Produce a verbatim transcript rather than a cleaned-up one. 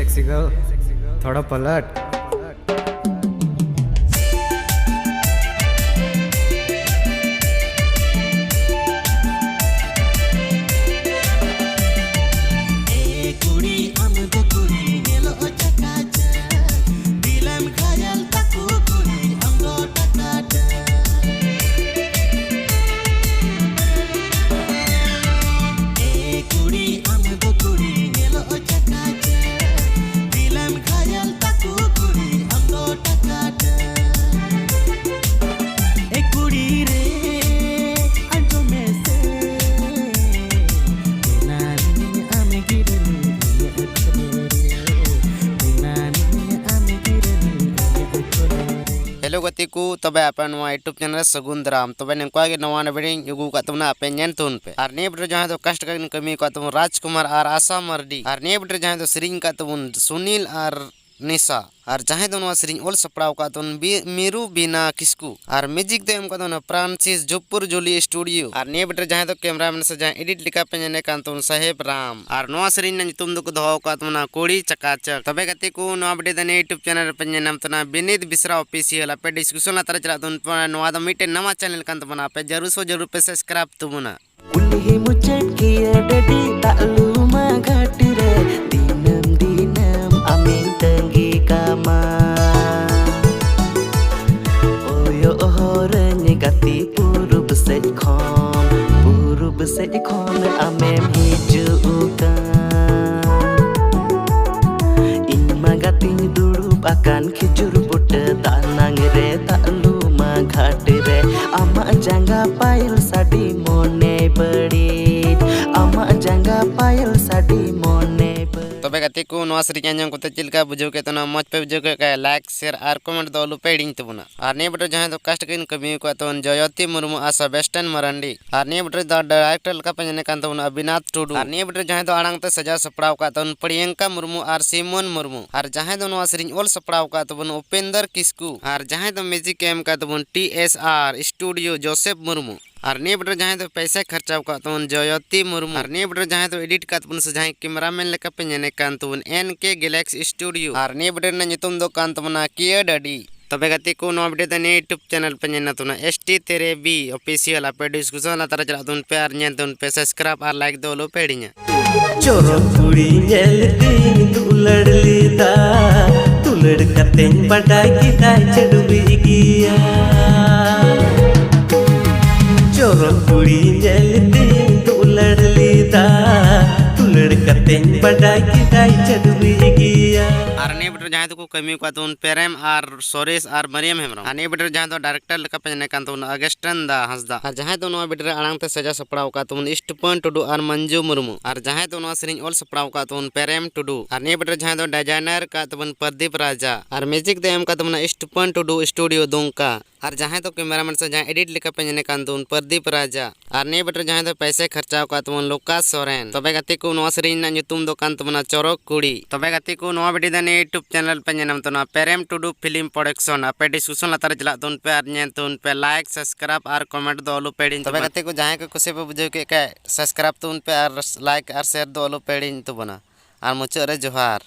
Sexy girl, थोड़ा पलट। ए कुड़ी, हम तो कुड़ी, ये लो चकाचक। दिलम घायल तकु कुड़ी, हम तो टकाटक। ए कुड़ी, हम तो कुड़ी, ये लो चकाचक। दिलम घायल तकु कुड़ी, हम तो टकाटक। ए कुड़ी रे, अंजो में से, तेनानी आम गिरनी, ये अखरे रे। तेनानी आम गिरनी, ये अखरे रे। Hello ᱜᱟᱛᱮ ᱠᱚ, ᱛᱚᱵᱮ ᱟᱯᱮ ᱱᱚᱣᱟ YouTube channel ᱨᱮ ᱥᱟᱹᱜᱩᱱ ᱫᱟᱨᱟᱢ᱾ ᱛᱚᱵᱮ ᱱᱚᱝᱠᱟ ᱜᱮ ᱱᱟᱣᱟ ᱱᱟᱣᱟ video ᱟᱹᱜᱩ ᱟᱠᱟᱫ ᱛᱟᱵᱚᱱᱟ, ᱟᱯᱮ ᱧᱮᱞ ᱛᱟᱵᱚᱱ ᱯᱮ᱾ ᱟᱨ ᱱᱤᱭᱟᱹ video ᱨᱮ ᱡᱟᱦᱟᱸᱭ ᱫᱚ cast ᱠᱟᱛᱮ ᱠᱤᱱ ᱠᱟᱹᱢᱤ ᱟᱠᱟᱫ ᱛᱟᱵᱚᱱ ᱨᱟᱡᱽ ᱠᱩᱢᱟᱨ ᱟᱨ ᱟᱥᱟ ᱢᱟᱨᱰᱤ, ᱟᱨ ᱱᱤᱭᱟᱹ video ᱨᱮ ᱡᱟᱦᱟᱸᱭ ᱫᱚ ᱥᱮᱨᱮᱧ ᱟᱠᱟᱫ ᱛᱟᱵᱚᱱ ᱥᱩᱱᱤᱞ ᱟᱨ ᱱᱤᱥᱟ, ᱟᱨ ᱡᱟᱦᱟᱸᱭ ᱫᱚ ᱱᱚᱣᱟ ᱥᱮᱨᱮᱧ ᱚᱞ ᱥᱟᱯᱲᱟᱣ ᱟᱠᱟᱫ ᱛᱟᱵᱚᱱ ᱵᱤ-, ᱢᱤᱨᱩ ᱵᱤᱱᱟ ᱠᱤᱥᱠᱩ, ᱟᱨ music ᱫᱚ ᱮᱢ ᱟᱠᱟᱫ ᱛᱟᱵᱚᱱᱟ ᱯᱨᱟᱱᱥᱤᱥ ᱡᱳᱯᱩᱨ ᱡᱳᱞᱤ studio, ᱟᱨ ᱱᱤᱭᱟᱹ video ᱨᱮ ᱡᱟᱦᱟᱸᱭ ᱫᱚ cameraman ᱥᱮ ᱡᱟᱦᱟᱸᱭ edit ᱞᱮᱠᱟ ᱯᱮ ᱧᱮᱞᱮ ᱠᱟᱱ ᱛᱟᱵᱚᱱ ᱥᱟᱦᱮᱵ ᱨᱟᱢ, ᱟᱨ ᱱᱚᱣᱟ ᱥᱮᱨᱮᱧ ᱨᱮᱱᱟᱜ ᱧᱩᱛᱩᱢ ᱫᱚᱠᱚ ᱫᱚᱦᱚ ᱟᱠᱟᱫ ᱛᱟᱵᱚᱱᱟ ᱠᱩᱲᱤ ᱪᱟᱠᱟᱪᱟᱠ᱾ ᱛᱚᱵᱮ ᱜᱟᱛᱮ ᱠᱚ, ᱱᱚᱣᱟ video ᱫᱚ ᱱᱤᱭᱟᱹ YouTube channel ᱨᱮᱯᱮ ᱧᱮᱞ ᱧᱟᱢ ᱛᱟᱵᱚᱱᱟ ᱵᱤᱱᱤᱛ ᱵᱤᱥᱨᱟ Official᱾ ᱟᱯᱮ description ᱞᱟᱛᱟᱨ ᱨᱮ ᱪᱟᱞᱟᱜ ᱛᱟᱵᱚᱱ ᱯᱮ, ᱱᱚᱣᱟ ᱫᱚ ᱢᱤᱫᱴᱮᱱ ᱱᱟᱣᱟ channel ᱠᱟᱱ ᱛᱟᱵᱚᱱᱟ, ᱟᱯᱮ ᱡᱟᱹᱨᱩᱲ ᱥᱮ ᱡᱟᱹᱨᱩᱲ ᱯᱮ subscribe ᱛᱟᱵᱚᱱᱟ᱾ ᱠᱩᱞᱦᱤ ᱢᱩᱪᱟᱹᱫ ᱠᱤᱭᱟᱹ ᱰᱟᱹᱰᱤ ᱫᱟᱜ ᱞᱩᱢᱟ ᱜᱷᱟᱴ ᱨᱮ, ᱫᱤᱱᱟᱹᱢ ᱫᱤᱱᱟᱹᱢ ᱟᱢᱤᱧ ᱛᱟᱺᱜᱤ ᱠᱟᱢᱟ᱾ ᱠᱚᱭᱚᱜ ᱦᱚᱨᱟᱹᱧ ᱜᱟᱛᱮ ᱯᱩᱨᱩᱵ ᱥᱮᱫ ᱠᱷᱚᱱ, ᱯᱩᱨᱩᱵ ᱥᱮᱫ ᱠᱷᱚᱱ ᱟᱢᱮᱢ ᱦᱤᱡᱩᱜ ᱠᱟᱱ᱾ ᱤᱧ ᱢᱟ ᱜᱟᱛᱮᱧ ᱫᱩᱲᱩᱵ ᱟᱠᱟᱱ ᱠᱷᱤᱡᱩᱨ ᱵᱩᱴᱟᱹ ᱫᱟᱱᱟᱝ ᱨᱮ ᱫᱟᱜ ᱞᱩᱢᱟ ᱜᱷᱟᱴ ᱨᱮ᱾ ᱟᱢᱟᱜ ᱡᱟᱸᱜᱟ ᱯᱟᱭᱮᱞ ᱥᱟᱰᱮ ᱢᱚᱱᱮ ᱵᱟᱹᱲᱤᱡ, ᱟᱢᱟᱜ ᱡᱟᱸᱜᱟ ᱯᱟᱭᱮᱞ ᱥᱟᱰᱮ ᱢᱚᱱᱮ ᱵᱟᱹᱲᱤᱡ᱾ ᱛᱚᱵᱮ ᱜᱟᱛᱮ ᱠᱚ, ᱱᱚᱣᱟ ᱥᱮᱨᱮᱧ ᱟᱸᱡᱚᱢ ᱠᱟᱛᱮ ᱪᱮᱫ ᱞᱮᱠᱟ ᱵᱩᱡᱷᱟᱹᱣ ᱠᱮᱫ ᱛᱟᱵᱚᱱᱟ? ᱢᱚᱡᱽ ᱯᱮ ᱵᱩᱡᱷᱟᱹᱣ ᱠᱮᱫ ᱠᱷᱟᱡ like, share ᱟᱨ comment ᱫᱚ ᱟᱞᱚ ᱯᱮ ᱦᱤᱲᱤᱧ ᱛᱟᱵᱚᱱᱟ᱾ ᱟᱨ ᱱᱤᱭᱟᱹ video ᱨᱮ ᱡᱟᱦᱟᱸᱭ ᱫᱚ cast ᱠᱤᱱ ᱠᱟᱹᱢᱤ ᱟᱠᱟᱫ ᱛᱟᱵᱚᱱ ᱡᱚᱭᱚᱛᱤ ᱢᱩᱨᱢᱩ ᱟᱨ ᱥᱮᱵᱟᱥᱴᱤᱭᱟᱱ ᱢᱟᱨᱟᱱᱰᱤ, ᱟᱨ ᱱᱤᱭᱟᱹ video ᱨᱮ ᱫᱚ director ᱞᱮᱠᱟ ᱯᱮ ᱧᱮᱞᱮ ᱠᱟᱱ ᱛᱟᱵᱚᱱᱟ ᱚᱵᱤᱱᱟᱛᱷ ᱴᱩᱰᱩ, ᱟᱨ ᱱᱤᱭᱟᱹ video ᱨᱮ ᱡᱟᱦᱟᱸᱭ ᱫᱚ ᱟᱲᱟᱝ ᱛᱮ ᱥᱟᱡᱟᱣ ᱥᱟᱯᱲᱟᱣ ᱟᱠᱟᱫ ᱛᱟᱵᱚᱱ ᱯᱨᱤᱭᱟᱝᱠᱟ ᱢᱩᱨᱢᱩ ᱟᱨ ᱥᱤᱢᱚᱱ ᱢᱩᱨᱢᱩ, ᱟᱨ ᱡᱟᱦᱟᱸᱭ ᱫᱚ ᱱᱚᱣᱟ ᱥᱮᱨᱮᱧ ᱚᱞ ᱥᱟᱯᱲᱟᱣ ᱟᱠᱟᱫ ᱛᱟᱵᱚᱱ ᱩᱯᱮᱱᱫᱚᱨ ᱠᱤᱥᱠᱩ, ᱟᱨ ᱡᱟᱦᱟᱸᱭ ᱫᱚ music ᱮ ᱮᱢ ᱟᱠᱟᱫ ᱛᱟᱵᱚᱱ T S R studio Joseph Murmu. ᱟᱨ ᱱᱤᱭᱟᱹ video ᱨᱮ ᱡᱟᱦᱟᱸᱭ ᱫᱚ ᱯᱚᱭᱥᱟᱭ ᱠᱷᱚᱨᱪᱟᱣ ᱟᱠᱟᱫ ᱛᱟᱵᱚᱱ ᱡᱚᱭᱚᱛᱤ ᱢᱩᱨᱢᱩ᱾ ᱟᱨ ᱱᱤᱭᱟᱹ video ᱨᱮ ᱡᱟᱦᱟᱸᱭ ᱫᱚ edit ᱟᱠᱟᱫ ᱛᱟᱵᱚᱱ ᱥᱮ ᱡᱟᱦᱟᱸᱭ cameraman ᱞᱮᱠᱟ ᱯᱮ ᱧᱮᱞᱮ ᱠᱟᱱ ᱛᱟᱵᱚᱱ ᱮᱱ ᱠᱮ Galaxy Studio᱾ ᱟᱨ ᱱᱤᱭᱟᱹ video ᱨᱮᱱᱟᱜ ᱧᱩᱛᱩᱢ ᱫᱚ ᱠᱟᱱ ᱛᱟᱵᱚᱱᱟ ᱠᱤᱭᱟᱹ ᱰᱟᱹᱰᱤ᱾ ᱛᱚᱵᱮ ᱜᱟᱛᱮ ᱠᱚ, ᱱᱚᱣᱟ video ᱫᱚ ᱱᱤᱭᱟᱹ YouTube channel ᱯᱮ ᱧᱮᱞ ᱛᱟᱵᱚᱱᱟ, S T ᱛᱮᱨᱮ B Official, ᱟᱯᱮ description ᱞᱟᱛᱟᱨ ᱨᱮ ᱪᱟᱞᱟᱜ ᱛᱟᱵᱚᱱ ᱯᱮ ᱟᱨ ᱧᱮᱞ ᱛᱟᱵᱚᱱ ᱯᱮ, subscribe ᱟᱨ like ᱫᱚ ᱟᱞᱚ ᱯᱮ ᱦᱤᱲᱤᱧᱟ᱾ ᱪᱚᱨᱚᱠ ᱠᱩᱲᱤ ᱧᱮᱞ ᱛᱤᱧ ᱫᱩᱞᱟᱹᱲ ᱞᱮᱫᱟ, ᱫᱩᱞᱟᱹᱲ ᱠᱟᱛᱮᱧ ᱵᱟᱰᱟᱭ ᱠᱮᱫᱟᱭ ᱪᱟᱹᱰᱣᱤ ᱜᱮᱭᱟ᱾ ᱪᱚᱨᱚᱠ ᱠᱩᱲᱤ ᱧᱮᱞ ᱛᱤᱧ ᱫᱩᱞᱟᱹᱲ ᱞᱮᱫᱟ, ᱫᱩᱞᱟᱹᱲ ᱠᱟᱛᱮᱧ ᱵᱟᱰᱟᱭ ᱠᱮᱫᱟᱭ ᱪᱟᱹᱰᱣᱤ ᱜᱮᱭᱟ᱾ ᱟᱨ ᱱᱤᱭᱟᱹ video ᱨᱮ ᱡᱟᱦᱟᱸᱭ ᱫᱚᱠᱚ ᱠᱟᱹᱢᱤ ᱟᱠᱟᱫ ᱛᱟᱵᱚᱱ ᱯᱮᱨᱮᱢ ᱟᱨ ᱥᱚᱨᱮᱥ ᱟᱨ ᱢᱟᱨᱤᱭᱟᱢ ᱦᱮᱢᱵᱨᱚᱢ᱾ ᱟᱨ ᱱᱤᱭᱟᱹ video ᱨᱮ ᱡᱟᱦᱟᱸᱭ ᱫᱚ director ᱞᱮᱠᱟ ᱯᱮ ᱧᱮᱞᱮ ᱠᱟᱱ ᱛᱟᱵᱚᱱᱟ ᱟᱜᱮᱥᱴᱟᱱ ᱫᱟ ᱦᱟᱸᱥᱫᱟ᱾ ᱟᱨ ᱡᱟᱦᱟᱸᱭ ᱫᱚ ᱱᱚᱣᱟ video ᱨᱮ ᱟᱲᱟᱝ ᱛᱮ ᱥᱟᱡᱟᱣ ᱥᱟᱯᱲᱟᱣ ᱟᱠᱟᱫ ᱛᱟᱵᱚᱱ ᱤᱥᱴᱩᱯᱟᱹᱱ ᱴᱩᱰᱩ ᱟᱨ ᱢᱟᱱᱡᱩ ᱢᱩᱨᱢᱩ᱾ ᱟᱨ ᱡᱟᱦᱟᱸᱭ ᱫᱚ ᱱᱚᱣᱟ ᱥᱮᱨᱮᱧ ᱚᱞ ᱥᱟᱯᱲᱟᱣ ᱟᱠᱟᱫ ᱛᱟᱵᱚᱱ ᱯᱮᱨᱮᱢ ᱴᱩᱰᱩ᱾ ᱟᱨ ᱱᱤᱭᱟᱹ video ᱨᱮ ᱡᱟᱦᱟᱸᱭ ᱫᱚ designer ᱟᱠᱟᱫ ᱛᱟᱵᱚᱱ ᱯᱨᱚᱫᱤᱯ ᱨᱟᱡᱟ᱾ ᱟᱨ music ᱫᱚ ᱮᱢ ᱟᱠᱟᱫ ᱛᱟᱵᱚᱱᱟ ᱤᱥᱴᱩᱯᱟᱹᱱ ᱴᱩᱰᱩ Studio ᱫᱩᱢᱠᱟ᱾ ᱟᱨ ᱡᱟᱦᱟᱸᱭ ᱫᱚ cameraman ᱥᱮ ᱡᱟᱦᱟᱸᱭ edit ᱞᱮᱠᱟ ᱯᱮ ᱧᱮᱞᱮ ᱠᱟᱱ ᱛᱟᱵᱚᱱ ᱯᱨᱚᱫᱤᱯ ᱨᱟᱡᱟ᱾ ᱟᱨ ᱱᱤᱭᱟᱹ video ᱨᱮ ᱡᱟᱦᱟᱸᱭ ᱫᱚ ᱯᱚᱭᱥᱟᱭ ᱠᱷᱚᱨᱪᱟᱣ ᱟᱠᱟᱫ ᱛᱟᱵᱚᱱ ᱞᱩᱠᱟᱥ ᱥᱚᱨᱮᱱ᱾ ᱛᱚᱵᱮ ᱜᱟᱛᱮ ᱠᱚ, ᱱᱚᱣᱟ ᱥᱮᱨᱮᱧ ᱨᱮᱱᱟᱜ ᱧᱩᱛᱩᱢ ᱫᱚ ᱠᱟᱱ ᱛᱟᱵᱚᱱᱟ ᱪᱚᱨᱚᱠ ᱠᱩᱲᱤ᱾ ᱛᱚᱵᱮ ᱜᱟᱛᱮ ᱠᱚ, ᱱᱚᱣᱟ video ᱫᱚ ᱱᱤᱭᱟᱹ YouTube channel ᱯᱮ ᱧᱮᱞ ᱧᱟᱢ ᱛᱟᱵᱚᱱᱟ ᱯᱮᱨᱮᱢ ᱴᱩᱰᱩ Film Production᱾ ᱟᱯᱮ description ᱞᱟᱛᱟᱨ ᱨᱮ ᱪᱟᱞᱟᱜ ᱛᱟᱵᱚᱱ ᱯᱮ ᱟᱨ ᱧᱮᱞ ᱛᱟᱵᱚᱱ ᱯᱮ, like, subscribe ᱟᱨ comment ᱫᱚ ᱟᱞᱚ ᱯᱮ ᱦᱤᱲᱤᱧ ᱛᱚᱵᱮ ᱛᱟᱵᱚᱱᱟ᱾ ᱜᱟᱛᱮ ᱠᱚ, ᱡᱟᱦᱟᱸᱭ ᱠᱚ ᱠᱩᱥᱤ ᱯᱮ ᱵᱩᱡᱷᱟᱹᱣ ᱠᱮᱫ ᱠᱷᱟᱡ subscribe ᱛᱟᱵᱚᱱ ᱯᱮ ᱟᱨ like ᱟᱨ share ᱫᱚ ᱟᱞᱚ ᱯᱮ ᱦᱤᱲᱤᱧ ᱛᱟᱵᱚᱱᱟ᱾ ᱟᱨ ᱢᱩᱪᱟᱹᱫ ᱨᱮ ᱡᱚᱦᱟᱨ᱾